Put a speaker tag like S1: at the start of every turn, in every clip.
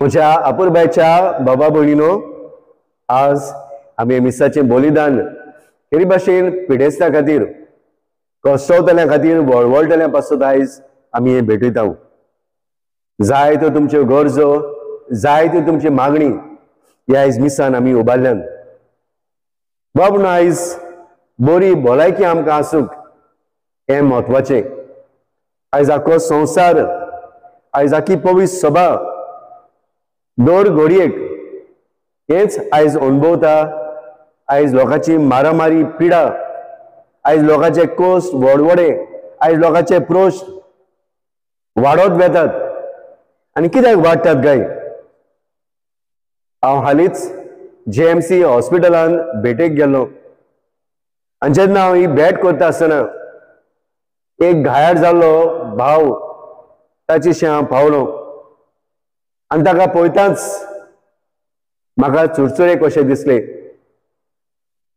S1: म्हज्या अपुरबायच्या बाबा भयणीनो, आज आमी मिसाचें बलिदान हेरी भाशेन पिडेस्ता खातीर, कश्टवतल्या खातीर, वळवळटल्या पासत आयज आमी हें भेटयता. जाय त्यो तुमच्यो गरजो, जाय त्यो तुमची मागणी ह्या आयज मिसान आमी उबारल्यान. बाब आयज बरी भलायकी आमकां आसूंक हें म्हत्वाचें. आयज आख्खो संवसार, आयज आख्खी पवित्र सभा दर घडयेक हेंच आयज अणभवता. आयज लोकांची मारामारी पिडा, आयज लोकांचे कोस वडवडे, आयज लोकांचे प्रश्न वाडत वेतात. आनी कित्याक वाडटात काय? हांव हालींच JMC हॉस्पिटलान भेटेक गेल्लो आनी जेन्ना हांव ही भेट करता आसतना एक घायाळ जाल्लो भाव ताचेशी हांव पावलो आनी ताका पळयताच म्हाका चुरचुरे कशे दिसले,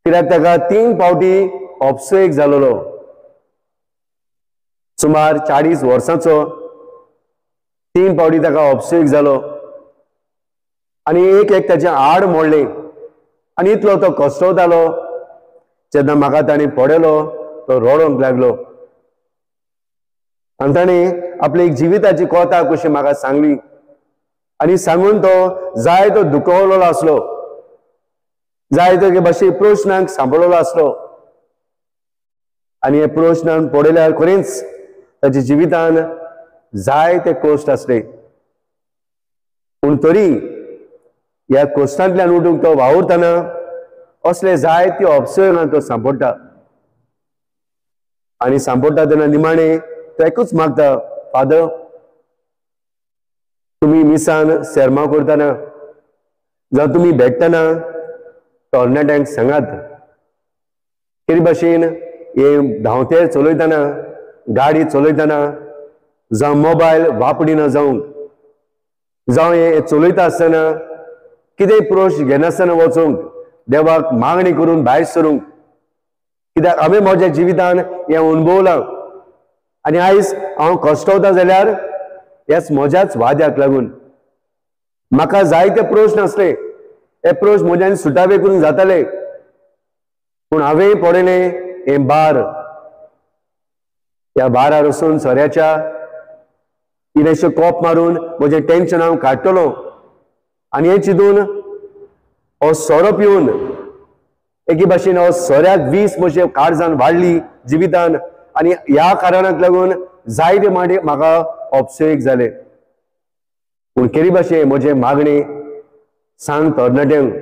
S1: कित्याक ताका 3 फावटी ऑपसो एक जालोलो. सुमार 40 वर्सांचो 3 फावटी ताका ऑपसो एक जालो आनी एक एक ताचें आड मोडलें आनी इतलो तो कश्टवतालो. जेन्ना म्हाका ताणें पळयलो तो रडोंक लागलो आनी ताणें आपली एक जिविताची कथा कशी म्हाका सांगली आनी सांगून तो जाय तो दुखवलेलो आसलो, जाय तो भाशे प्रश्नांक सांपडलेलो आसलो. आनी हे प्रश्नान पळयल्यार खरेंच ताच्या जिवितान जाय ते कश्ट आसले, पूण तरी ह्या कश्टांतल्यान उठूंक तो वावुरतना असले जाय ते अपसर्गान तो सांपडटा. आनी सांपडटा तेन्ना निमाणे तो एकूच मागता, फादर तुमी मिसान सेर्मांव करतना जावं तुमी भेटतना तरणाट्यांक सांगात केरी भाशेन हे धांवतेर चलयतना, गाडी चलयतना जावं मोबायल वापरिना जावंक, जावं हे चलयता आसतना कितेंय प्रश्न घेनासतना वचूंक, देवाक मागणी करून भायर सरूंक, कित्याक हांवें म्हज्या जिवितान हें अणभवलां आनी आयज हांव कश्टवता जाल्यार ह्याच म्हज्याच वाद्याक लागून. म्हाका जायते प्रश्न आसले, हे प्रश्न म्हज्यान सुटावे करून जाताले, पूण हांवें पळयलें हें बार, ह्या बारार वचून सोऱ्याच्या इल्लेशें कोप मारून म्हजें टेन्शन हांव काडटलो आनी हें चिंतून हो सोरो पिवन एके भाशेन हो सोऱ्याक वीस म्हजे काळजान वाडली जिवितान आनी ह्या कारणाक लागून जायते माटे म्हाका ऑपसो जाले. पूण केरी भाशे म्हजें मागणें सांग तरणाट्यांक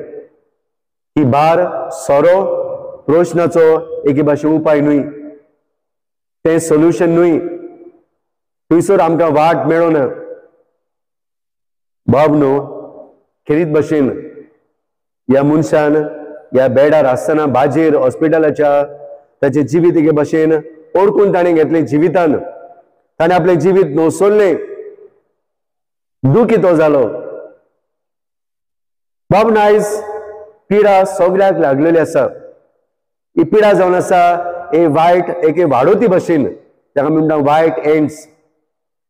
S1: की बार सोरो प्रश्नाचो एके भाशे उपाय न्हय, तें सोल्युशन न्हय, थंयसर आमकां वाट मेळना. बाब न्हू खेरीत भाशेन ह्या मनशान ह्या बेडार आसतना बाजेर हॉस्पिटलाच्या ताचें जिवीत एके भाशेन ओडकून ताणें घेतलें जिवितान, ताणें आपलें जिवीत नोसरलें, दुखी तो जालो. बाब आयज पिडा सगळ्याक लागलेली आसा. ही पिडा जावन आसा हे वायट एके वाडोवती भाशेन, ताका आमी म्हणटा वायट एंड्स,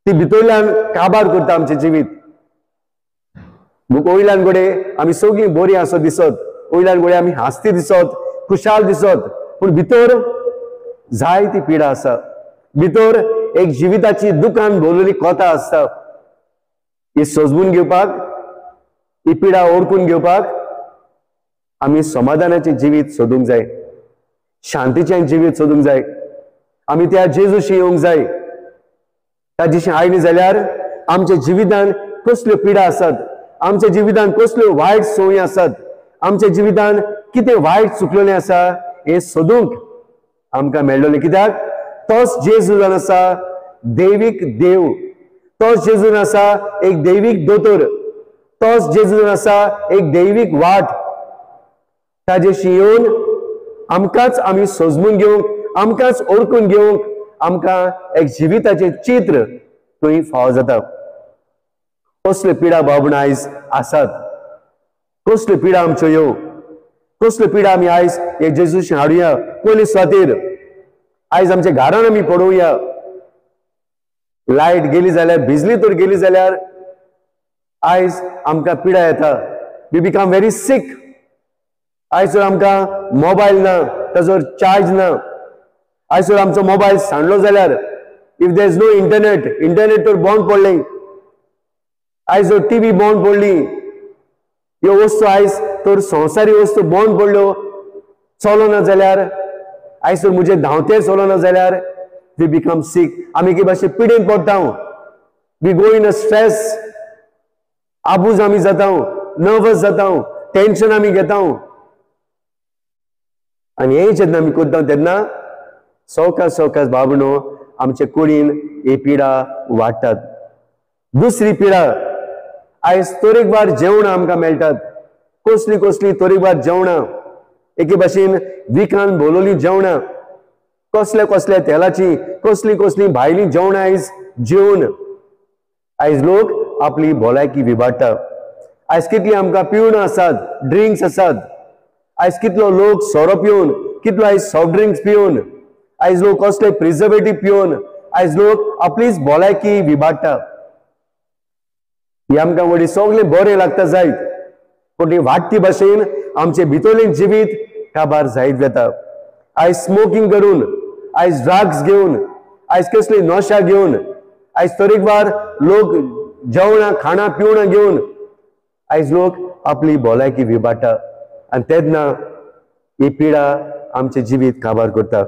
S1: ती भितरल्यान काबार करता आमचें जिवीत. वयल्यान गोडे आमी सगळीं बरीं आसो दिसत, वयल्यान गोडे आमी हांसती दिसत, खुशाल दिसत, पूण भितर जाय ती पिडा आसा, भितर एक जिविताची दुकान भरलेली कथा आसता. ही सजवून घेवपाक, ही पिडा ओळखून घेवपाक आमी समाधानाचें जिवीत सोदूंक जाय, शांतीचें जिवीत सोदूंक जाय. आमी त्या जेजूशी येवंक जाय. ताजेशी आयली जाल्यार आमच्या जिवितान कसल्यो पिडा आसात, आमच्या जिवितान कसल्यो वायट संवयी आसात, आमच्या जिवितान कितें वायट चुकलेलें आसा हें सोदूंक आमकां मेळटलें. कित्याक तोच जेजू जावन आसा दैवीक देव, तोच जेजू जावन आसा एक दैवीक दोतोर, तोच जेजू जावन आसा एक दैवीक वाट. ताजेशी येवन आमकांच आमी सोजमून घेवंक, आमकांच ओळखून घेवंक आमकां एक जिविताचें चित्र थंय फावो जाता. कसल्यो पिडा बाबणां आयज आसात, कसल्यो पिडा आमच्यो ह्यो, कसल्यो पिडा आमी आयज हे जेजूशी हाडुया पयले सुवातेर. आयज आमच्या घरान आमी पळोवया, लायट गेली जाल्यार, बिजली तर गेली जाल्यार आयज आमकां पिडा येता, we become very sick. आयज जर आमकां मोबायल ना, ताजो चार्ज ना, आयज जर आमचो मोबायल सांडलो जाल्यार, if there is no internet, internet तर बंद पडलें, आयज जर टीव्ही बंद पडली, ह्यो वस्तू आयज तर संवसारी वस्तू बंद पडल्यो, चलना जाल्यार, आयज तर म्हजें धांवतें चलना जाल्यार we become sick. आमी एके भाशेन पिडेन पडटा, we go in a stress, आबूज आमी जाता, नर्वस जाता, टेन्शन आमी घेता. आनी हें जेन्ना आमी करता तेन्ना सवकास सवकास बाबणो आमचे कुडीन ही पिडा वाडटात. दुसरी पिडा, आयज तरेकवार जेवणां आमकां मेळटात, कसली कसली तरेकवार जेवणां, एके भाशेन विखान भोलोली जेवणां, कसल्या कसल्या तेलाची, कसली कसली भायली जेवणां आयज जेवन आयज लोक आपली भलायकी विबाडटा. आयज कितली आमकां पिवणां आसात, ड्रिंक्स आसात, आयज कितलो लोक सोरो पिवन, कितलो आयज सॉफ्ट ड्रिंक्स पिवन, आयज लोक कसले प्रिजर्वेटीव पिवन आयज लोक आपलीच भलायकी विबाडटा. ही आमकां व्हडली सगळें बरें लागता जायत, पूण ती वाडटी भाशेन आमचे भितरलें जिवीत काबार जायत वता. आयज स्मोकींग करून, आयज ड्रग्स घेवन, आयज कसली नशा घेवन, आयज तरेकवार लोक जेवणां खाणां पिवणां घेवन आयज लोक आपली भलायकी विबाडटा. आनी तेन्ना ही पिडा आमचें जिवीत काबार करता.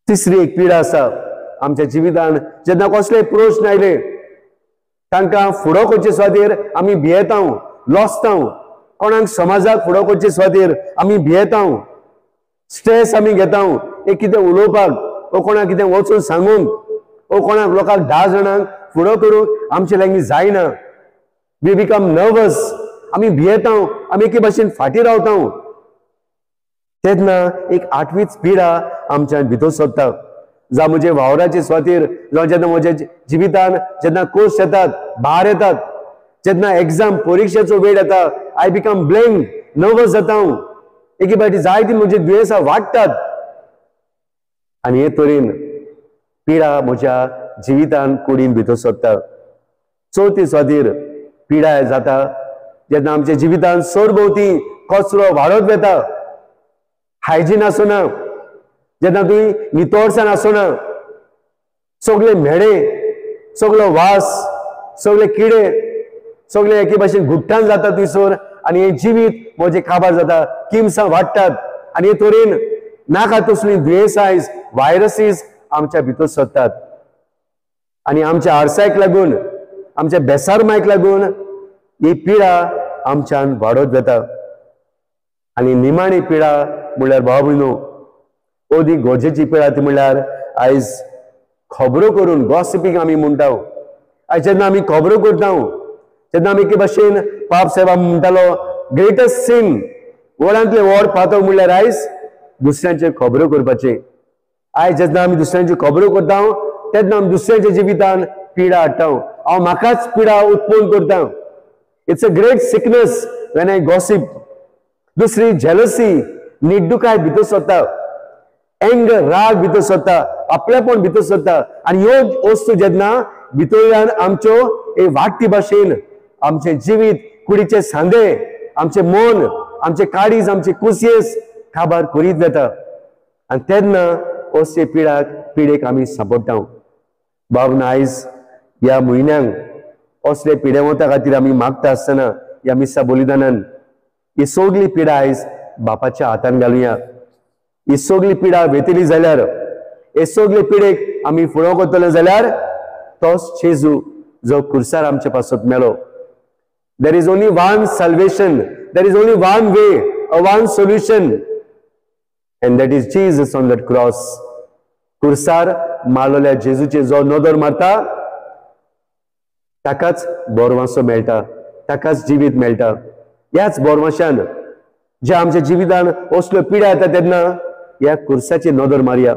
S1: तिसरी एक पिडा आसा आमच्या जिवितान, जेन्ना कसले प्रश्न आयले तांकां फुडो करचे स्वातीर आमी भियेता, लजता, कोणाक समाजाक फुडो करचे स्वातीर आमी भियेता, स्ट्रेस आमी घेता, एक कितें उलोवपाक वो कोणाक कितें वचून सांगूंक वो कोणाक लोकांक 10 जाणांक फुडो करूंक आमचे लागीं जायना. We become nervous, आमी भियेता, आमी एके भाशेन फाटीं रावता. तेन्ना एक आठवीच पिडा आमच्या भितर सोदता. जावं म्हजे वावराचे स्वातीर, जावं जेन्ना म्हज्या जिवितान जेन्ना कोर्स येतात, भार येतात, जेन्ना एग्जाम परिक्षेचो वेळ येता, I become blank, nervous जाता हांव, एके फावटी जायती म्हजी दुयेंसां वाडटात. आनी हे तरेन पिडा म्हज्या जिवितान कुडीन भितर सोदता. चवथी स्वातीर पिडा जाता जेन्ना आमच्या जिवितान सरभोंवती कचरो वाडत वता, हायजीन आसना, जेन्ना तुवें नितळसाण आसना, सगळे म्हेडे, सगळो वास, सगळे किडे, सगळे एके भाशेन घुट्टान जाता थंयसर, आनी हें जिवीत म्हजें काबार जाता, किमसां वाडटात. आनी हे तरेन नाका तसलीं दुयेंसां आयज व्हायरसीस आमच्या भितर सरतात. आनी आमच्या आरसायक लागून, आमच्या बेसारमायक लागून ही पिडा आमच्यान वाडत वता. आनी निमाणी पिडा म्हणल्यार भाव भयणो, अदी गरजेची पिडा ती म्हणल्यार आयज खबरो करून गॉसिपींग आमी म्हणटा. आयज जेन्ना आमी खबरो करता तेन्ना आमी एके भाशेन पाप साहेबा म्हणटालो ग्रेटस्ट सीन, व्हडांतलें व्हड पातक म्हणल्यार आयज दुसऱ्यांचे खबरो करपाचें. आयज जेन्ना आमी दुसऱ्यांच्यो खबरो करता तेन्ना आमी दुसऱ्यांच्या जिवितान पिडा हाडटा, हांव म्हाकाच पिडा उत्पन्न करता. It's a great sickness when I gossip. दुसरी जेलसी, निड्डुकाय भितर सरता, एंगर, राग भितर सरता, आपलेपण भितर सरता. आनी ह्यो वस्तू जेन्ना भितरल्यान आमच्यो एक वाडटी भाशेन आमचें जिवीत, कुडीचे सांदे, आमचें मन, आमचें काळीज, आमचें कुसयेस काबार करीत वता. आनी तेन्ना असले पिडेक आमी सांपडटा. बाबून आयज ह्या म्हयन्यांक असले पिडेवंता खातीर आमी मागता आसतना ह्या मिसा बलिदानान ही सगळी पिडा आयज बापाच्या हातान घालुया. ही सगळी पिडा वेतली जाल्यार, हे सगळे पिडेक आमी फुडो करतले जाल्यार तोच जेजू जो खुर्सार आमचे पासत मेलो. There is only one salvation, there is only one way, a one solution, and that is Jesus on that cross. खुर्सार मारलेल्या जेजूचे जो नदर मारता ताकाच बोरवासो मेळटा, ताकाच जिवीत मेळटा. ह्याच बोरवाशान ज्या आमच्या जिवितान असल्यो पिड्या येता तेन्ना ह्या खुर्साची नदर मारया.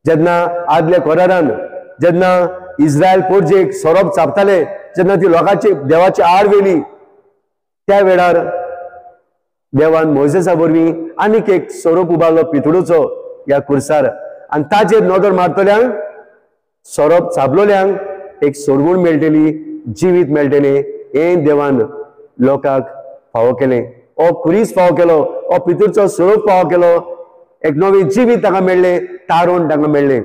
S1: जेन्ना आदल्या कोरारान जेन्ना इस्रायल पोरजेक सोरोप चापताले, जेन्ना ती लोकांची देवाची आड वेली, त्या वेळार देवान मोयजेसा वरवीं आनीक एक सोरोप उबारलो पितुळूचो ह्या खुर्सार, आनी ताचेर नदर मारतल्यांक, सोरोप चाबलोल्यांक एक सोडवण मेळटली, जिवीत मेळटलें हें देवान लोकांक फावो केलें. हो खुरीस फावो केलो, हो पितूरचो स्वरूप फावो केलो, एक नवें जिवीत तांकां मेळ्ळें, तारण तांकां मेळ्ळें.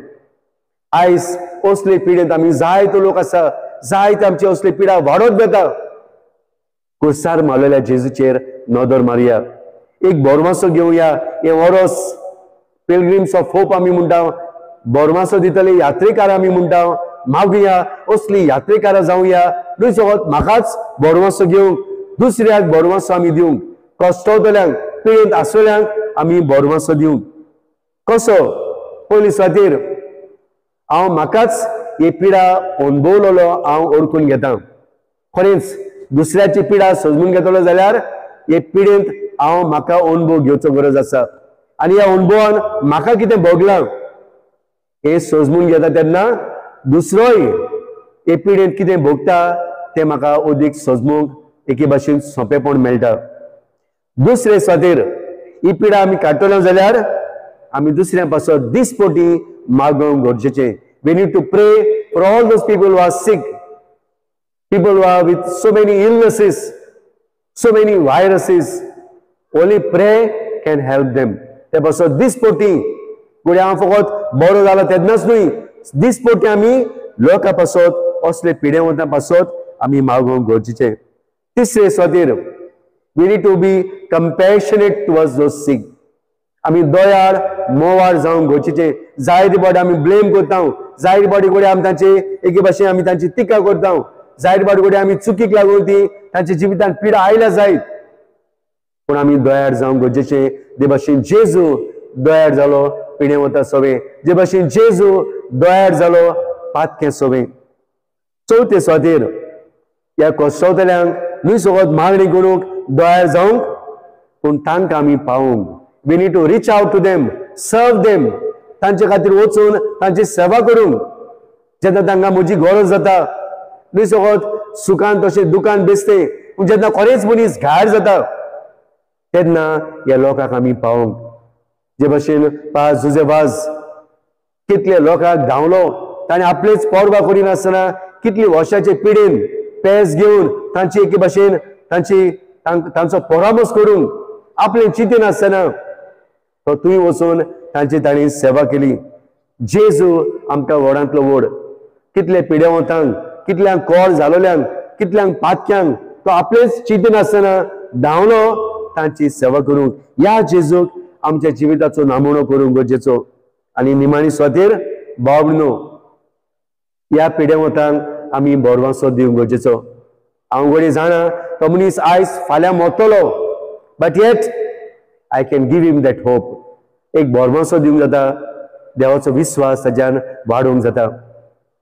S1: आयज असले पिडेंत आमी जायतो लोक आसा, जायते आमची असली पिडा वाडत वता. कुर्सार मारलेल्या जेजूचेर नदर मारुया, एक बोरमासो घेवया. हें वरोस पिलग्रिम्स ऑफ होप आमी म्हणटा, बोरमासो दितले यात्रेकार आमी म्हणटा, मागुया असली यात्रेकारां जावया. न्हय फकत म्हाकाच बोरमासो घेवंक, दुसऱ्याक बोरमासो आमी दिवंक, कश्टवतल्यांक, पिडेंत आसलेल्यांक आमी बोरमासो दिवंक. कसो? पयली सुवातेर हांव म्हाकाच ही पिडा अणभवलेलो हांव ओळखून घेता. खरेंच दुसऱ्याची पिडा समजून घेतलो जाल्यार हे पिडेंत हांव म्हाका अणभव घेवचो गरज आसा. आनी ह्या अणभवान म्हाका कितें भोगलां हें समजून घेता तेन्ना दुसरोय हे पिडेंत कितें भोगता तें म्हाका अदीक समजूंक एके भाशेन सोंपेपण मेळटा. दुसरे सुवातेर ही पिडा आमी काडटलो जाल्यार आमी दुसऱ्या पासत दिसपोटी मागोवंक गरजेचें. We need to pray for all those people who are sick, people who are with so many illnesses, so many viruses. Only pray can help them. ते पासत दिसपोटी घडये हांव फकत बरो जाला तेन्नाच न्हय, दिसपोटी आमी लोकां पासत, असले पिडेवंतां पासत आमी मागोवंक गरजेचें. तिसरे सुवातेर we need to be compassionate towards those sick. आमी दयाळ मोवाळ जावंक गरजेचें. जायते फावटी आमी ब्लेम करता, जायते फावटी घडये आमी तांचे एके भाशेन आमी तांची टिका करता, जायते फावटी घडये आमी चुकीक लागून ती तांच्या जिवितांत पिडा आयल्या जायत. पूण आमी दयाळ जावंक गरजेचें. जे भाशेन जेजू दयाळ जालो पिडेवंता सवे, जे भाशेन जेजू दयाळ जालो पातकें सवे. चवथे सुवातेर ह्या कश्टवतल्यांक न्हय फकत मागणी करूंक दयाळ जावंक, पूण तांकां आमी पावोवंक. We need to reach out to them, serve them. तांचे खातीर वचून तांची सेवा करूंक. जेन्ना तांकां म्हजी गरज जाता, न्हय फकत सुखान तशें दुकान बेसते, पूण जेन्ना खरेंच मनीस घायर जाता तेन्ना ह्या लोकांक आमी पावोवंक. जे भाशेन पास जुजे वाज कितले लोकांक धांवलो, ताणें आपलेच पर्वा करिनासतना कितली वर्साचे पिडेन पेस घेवन तांची एके भाशेन तांची तांचो परामर्श करूंक आपलें चिंतिनासतना तो थंय वचून तांची तांणी सेवा केली. जेजू आमकां व्हडांतलो व्हड, कितले पिडेवंतांक, कितल्यांक कोर जालोल्यांक, कितल्यांक पातक्यांक तो आपलेच चिंतिनासतना धांवलो तांची सेवा करूंक. ह्या जेजूक आमच्या जिविताचो नामोणो करूंक गरजेचो. आनी निमाणी सुवातेर बाबनो ह्या पिडेवंतांक आमी बोरवासो दिवंक गरजेचो. हांव घडये जाणा तो मनीस आयज फाल्यां मरतलो, but yet I can give him that hope. एक बोरवासो दिवंक जाता, देवाचो विस्वास ताज्यान वाडोवंक जाता.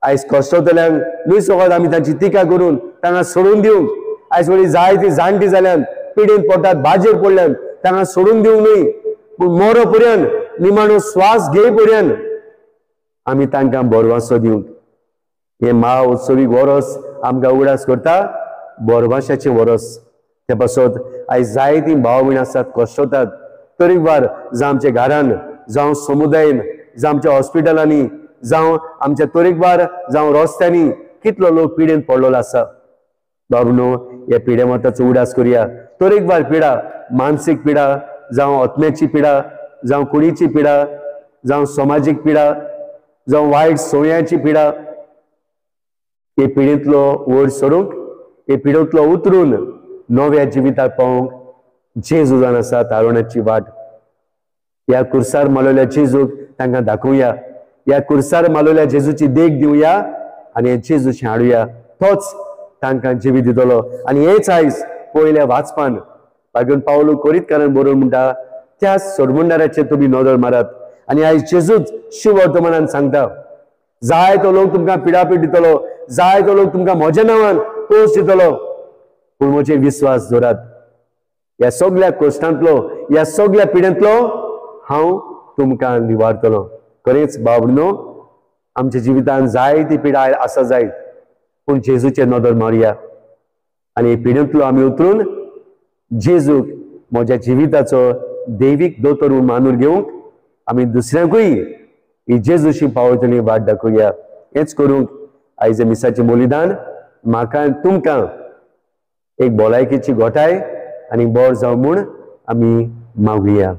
S1: आयज कश्टवतल्यांक न्हय फकत आमी तांची टिका करून तांकां सोडून दिवंक, आयज घडये जायती जाणटी जाल्यान पिडेन पोटात बाजेर पडल्यान तांकां सोडून दिवंक न्हय, पूण मरो पर्यंत निमाणो श्वास घेय पर्यंत आमी तांकां बोरवासो दिवंक. हें म्हा उत्सवीक वरस आमकां उगडास करता बोरवाशाचें वरस. ते पासत आयज जायतीं भाव भयण आसात कश्टवतात, तरेकवार जावं आमच्या घरान, जावं समुदायन, जावं आमच्या हॉस्पिटलांनी, जावं आमच्या तरेकवार, जावं रस्त्यांनी कितलो लोक पिडेन पडलेलो आसा. बाबनो ह्या पिडेमताचो उगडास करुया. तरेकवार पिडा, मानसीक पिडा, जावं आत्म्याची पिडा, जावं कुडीची पिडा, जावं समाजीक पिडा, जावं वायट संवयांची पिडा, हे पिडेंतलो वयर सरूंक, हे पिडेंतलो उतरून नव्या जिविताक पावोवंक जेजू जावन आसा तारुण्याची वाट. ह्या कुर्सार मालवल्या जेजूक तांकां दाखोवया, ह्या कुर्सार मालवल्या जेजूची देख दिवया आनी जेजूचें हाडुया. तोच तांकां जिवीत दितलो. आनी हेच आयज पयल्या वाचपान बागून पावलो करीत कारण बरोवन म्हणटा त्या सोडमंडाराचेर तुमी नदर मारात. आनी आयज जेजूच शिववर्तमानान सांगता, जाय तो लोक तुमकां पिडापीड दितलो, जाय तो लोक तुमकां म्हज्या नांवान पोस दितलो, पूण म्हजेर विस्वास दवरात. ह्या सगल्या कश्टांतलो, ह्या सगल्या पिडेंतलो हांव तुमकां निवारतलो. खरेंच बाबनो आमच्या जिवितान जायती पिडा आसा जायत, पूण जेजूचेर नदर मारुया आनी पिडेंतलो आमी उतरून जेजूक म्हज्या जिविताचो दैवीक दोतोर म्हूण मानून घेवंक आमी दुसऱ्यांकूय ही जेजूशी पावयतली वाट दाखोवया. हेंच करूंक आयज मिसाचें बलिदान म्हाका आनी तुमकां एक भलायकेची घोटाय आनी बरो जावं म्हूण आमी मागुया.